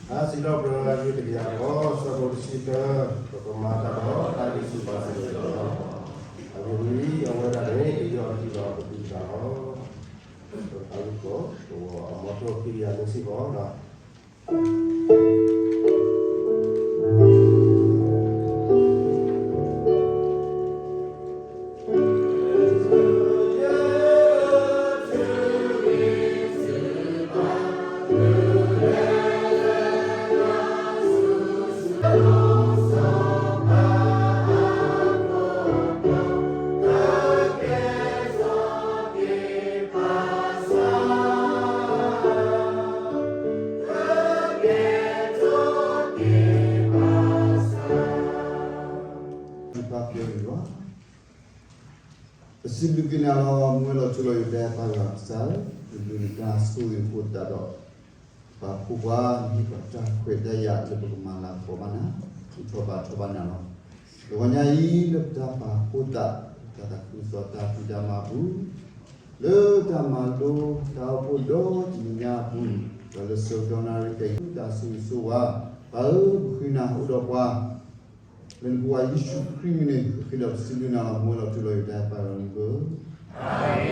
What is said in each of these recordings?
စံးထီၣ်ပတြၢၤ အယုၢ်တကယၤဃိး ဆၢဖိတဆံသၢ, ပကမၤတၢ်ဒီးတၢ်ဂံၢ်ဆူၣ်ဘါဆူၣ်န့ၣ်လီၤ. အဂ့ၢ်ဒ်အံၤ, အဝဲဒၣ်န့ၣ် ကယီၢ်တံၢ်ဒီးပသူၣ်ပသးလီၤ. ပကသးဝံၣ်ကိး ကဝီၤအမီထိၣ်ခံကယၤနွံဆံဃိးဒီး ပစံးဘျုးက့ၤနၤလီၤ မူဝဲလီၤထူလီၤယိာ်တၢ်အဲၣ်ပၢ်ယွၤကစၢ်, ပဘျုးနတၢ်ဆိၣ်ဂ့ၤအဃိသတးဒီး ပာ်ဖှိၣ်ပှၤမ့ၢ်ပှၤတၢ်ခွဲးတၢ်ယာ်လၢပကမၤလၤကပီၤဘၣ်နၤ, သူၣ်ထီၣ်ဘါထီၣ်ဘၣ်နၤလီၤ. လၢဂီၤညါအံၤ လၢပတၢ်ပာ်ဖှိၣ်သး တၢ်သးခုကစီၣ်တၢ်ဖံးတၢ်မၤအပူၤ လၢတၢ်မၤလိတၢ်အိၣ်ဖှိၣ်ဒီတနံၤညါအပူၤ, ဒီးလၢဆၢကတီၢ်နၣ်ရံၣ်ခဲအံၤ တၢ်ဆိၣ်ဂ့ၤဆိၣ်ဝါ, ပၢ်ဧၢ ပဃ့နၤအိၣ်ဒီးပှၤ လၢနဖိခွါယ့ၣ်ၡူးခရံာ်အမံၤန့ၣ် ပဃ့ဒီးပစံးဘျုးနၤလီၤ မူဝဲလီၤထူလီၤယိာ်တၢ်အဲၣ်ပၢ်ယွၤန့ၣ်ဘၣ်.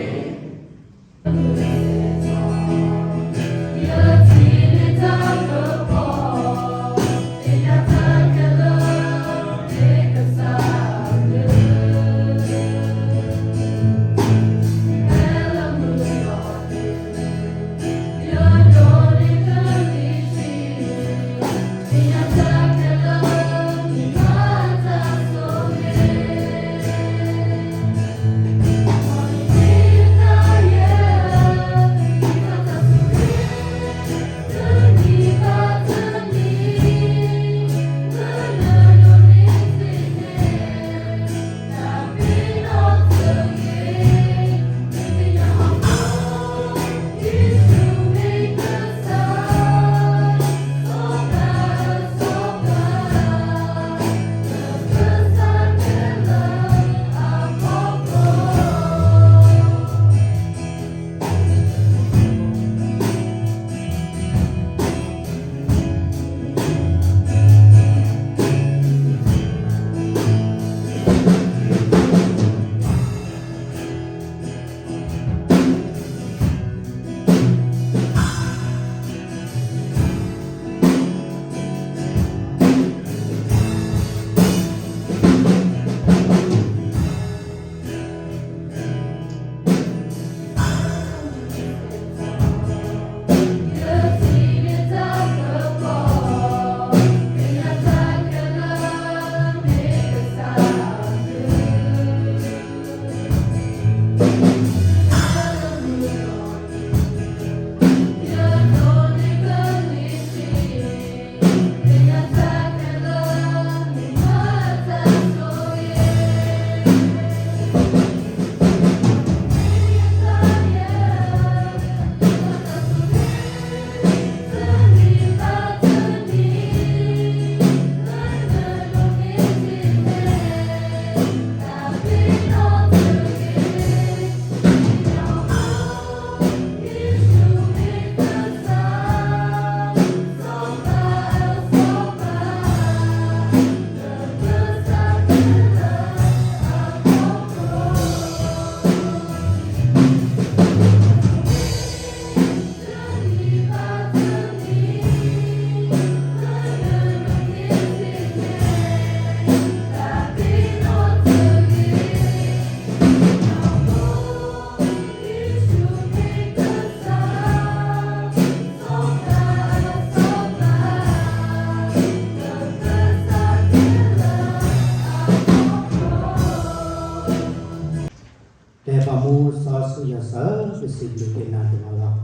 တၢ်ပာ်မူစီဆှံယွၤစၢ်ဧၢ, ပစံးဘျုးက့ၤနၤဒိၣ်မးလီၤ.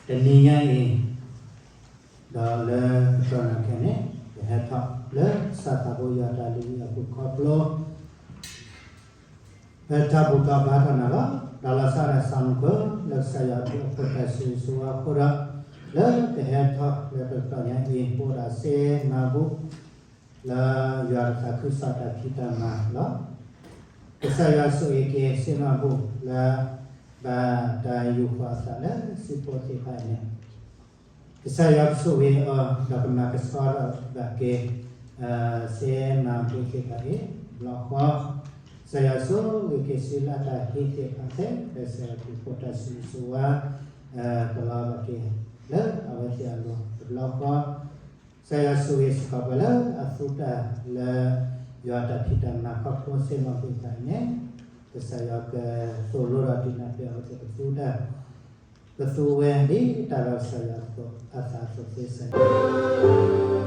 တနံၤညါအံၤ ဒီးလၢကတီၢ်နၢ်ခဲန့ၣ် ပဟဲထီၣ်လၢကစၢ်သးဘိယွၤတၢ်လုၢ်ဟံၣ်အပူၤခီဖျိ ပထါဘူၣ်ထီၣ်ဘါထီၣ်နၤလီၤ. တၢ်လီၤဆီဒၣ်တၢ်ဆၢမုၢ်ခိၣ် လၢကစၢ်ယွၤအဘျုးအဖှိၣ်တၢ်ဆိၣ်ဂ့ၤဆိၣ်ဝါအဃိဒီး လၢပဟဲထီၣ်လၢပကတီၢ်ညါအံၤ ပအိၣ်ဒီးစ့မၤဘူၣ် လၢယွၤတၢ်သးခုကစီၣ်တၢ်ဖံးတၢ်မၤလီၤ. ကစၢ်ယွၤဆိၣ်ဂ့ၤက့ၤစ့မၤဘူၣ်လၢ ဘၣ်တၢ်ယူးယီၣ်အသးလၢစုဖိသ့ၣ်တဖၣ်အံၤန့ၣ် ကစၢ်ယွၤကဆိၣ်ဂ့ၤအီၤ ဒီးကမၤကဆှီထီၣ်ဘၣ်က့ၤ စ့မၤဘူၣ်သ့ၣ်တဖၣ်အံၤ တဘျီဃီ, ကစၢ်ယွၤဆိၣ်ဂ့ၤက့ၤဆူလၢအတၢ်ဟ့ၣ်သ့ၣ်တဖၣ်သ့ၣ် ဒီးကစၢ်ယွၤကဆိၣ်ဂ့ၤဆိၣ်ဝါ ကလီၤဘၣ်က့ၤလၢအဝဲသ့ၣ်အလိၤ တဘျီဃီ, ကစၢ်ယွၤဆိၣ်ဂ့ၤစ့ၢ်ကီးပှၤလၢအသူတၢ်လၢ ယွၤတၢ်ဖံးတၢ်မၤခီဖျိစ့မၤဘူၣ်သ့ၣ်တဖၣ်အံၤန့ၣ်, ကစၢ်ယွၤကသိၣ်လိဒီးဒုးနၢ်ပၢၢ်အဝဲသ့ၣ်ကသူတၢ် ကသူဝဲဒ်တၢ်ဒီးကစၢ်ယွၤအသးအသိးသ့စ့ၢ်ကီး.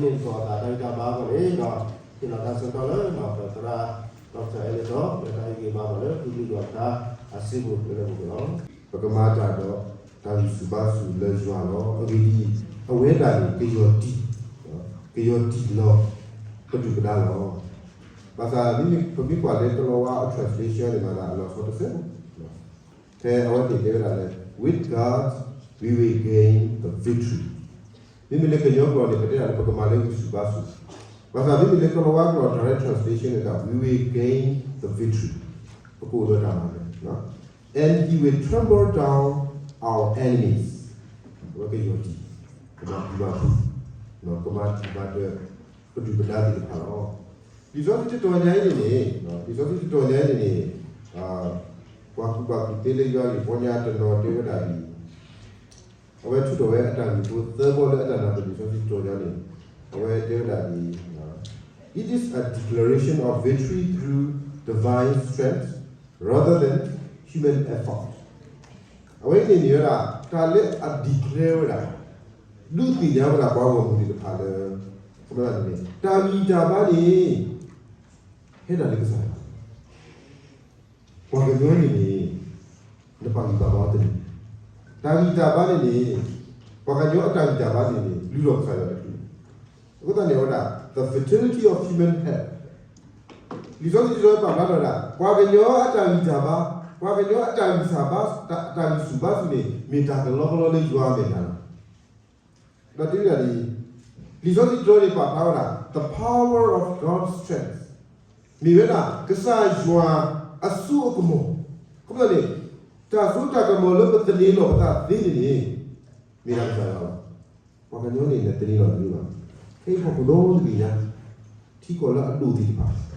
န့ၣ်တကီၢ်အသးတၢ်ဂံၢ်တၢ်ဘါအဂီၢ်န့ၣ်ဒီး ဟ့ၣ်လီၤတၢ်ဆၢကတီၢ်လၢ ပသရၣ် Doctor Elliot လၢတၢ်ဟ့ၣ်ဂံၢ်ဘါပှၤလၢ ပူၤဘျုးဒီးတၢ်အစုပူၤလၢလၢပှဲၤပှဲၤလီၤ. ပကမၤတၢ်ဒီး တၢ်ဂံၢ်ဆူၣ်ဘါဆူၣ်လၢယွၤလီၤ. အဂ့ၢ်ဒ်အံၤ, အဝဲဒၣ်န့ၣ် ကယီၤတံၢ်, ကယီၤတံၢ်လီၤ ပဒုၣ်ပဒါလီၤ. ဘၣ်ဆၣ် ပမ့ၢ်ကွၢ်လၢကလီၤဝါအ translation န့ၣ်မး အလီၤဆီတစဲးဖိ ဖဲအဝဲသ့ၣ်တဲဝဲဒၣ်လၢ with God we will gain the victory. မ့မ့ၢ်လၢကညီကျိာ်န့ၣ် ပတဲဒၣ်လၢပကမၤလၢဂံၢ်ဆူၣ်ဘါဆူၣ်, ဘၣ်ဆၣ်မ့မ့ၢ်လၢကလီၤဝါကျိာ် direct translation န့ၣ်ဒီး we will gain the victory. ပကအိၣ်ဒီးတၢ်မၤနၢၤ, and he will trample down our enemies. အဝဲကယီၤတံၢ်, ကမၤပူၤမၤဖုး, ကမၤတံၢ်မၤဒၢး ပဒုၣ်ပဒါသ့ၣ်တဖၣ်လီၤ. လံာ်စီဆှံတတီၤညါအံၤန့ၣ်န့ၣ်, လံာ်စီဆှံတတီၤညါအံၤန့ၣ်န့ၣ်, ပှၤကူၣ်ဘၣ်ကူၣ်သ့လၢယွၤအံၤ ပီညါတနီၤတဲဝဲဒၣ်ဒ်အံၤ, အဝဲထုးထီၣ်ဝဲအတၢ်ဂ့ၢ်ဖိသၢဘီလၢအတၢ်နၢ်ပၢၢ်လံာ်စီဆှံတတီၤညါန့ၣ်, အဝဲတဲဝဲဒၣ်ဒ်အံၤ, It is a declaration of victory through divine strength rather than human effort. အဝဲအံၤန့ၣ်မ့ၢ်ဝဲဒၣ် တၢ်လၢအ declare ဝဲဒၣ်, ဒုးသ့ၣ်ညါဝဲဒၣ်ပှၤဂီၢ်မုၢ်သ့ၣ်တဖၣ်လၢ တၢ်ဂံၢ်တၢ်ဘါန့ၣ် ဟဲဒၣ်လၢကစၢ်ယွၤ, ပှၤကညီန့ၣ်န့ၣ် နပာ်ဂံၢ်ပာ်ဘါတန့ၢ်, တၢ်ဂံၢ်တၢ်ဘါန့ၣ်န့ၣ်, ပှၤကညီအတၢ်ဂံၢ်တၢ်ဘါန့ၣ်န့ၣ် လုၢ်ထီၣ်ကစၢ်ယွၤတချုး, အဃိသတးန့ၣ် အဝဲဒၣ် the fertility of human help. လံာ်စီဆှံတတီၤပာ်ဖျါထီၣ်ဝဲဒၣ် ပှၤကညီအတၢ်ဂံၢ်တၢ်ဘါ, ပှၤကညီအတၢ်ဂံၢ်ဆူၣ်ဘါ, တၢ်ဂံၢ်ဆူၣ်ဘါဆူၣ်န့ၣ် မ့ၢ်တၢ်ကလီကလီလၢယွၤအမဲာ်ညါလီၤ. ဒီးတဲဝဲဒၣ်ဒ်အံၤ, လံာ်စီဆှံတတီၤန့ၣ်ပာ်ဖျါဝဲဒၣ် the power of God's strength, မ့ၢ်ဝဲဒၣ် ကစၢ်ယွၤအစိအကမီၤ, အဃိသတးန့ၣ် တၢ်စိတၢ်ကမီၤလၢပသန့ၤလီၤပသးသ့န့ၣ်န့ၣ် မ့ၢ်ဒၣ်ကစၢ်ယွၤလီၤ. ပှၤကညီန့ၣ် နသန့ၤလီၤတသ့ဘၣ်. ခဲအံၤဟီၣ်ခိၣ်ဒီတက့ၢ်ညါ, ထံကီၢ်လၢအဒိၣ်သ့ၣ်တဖၣ်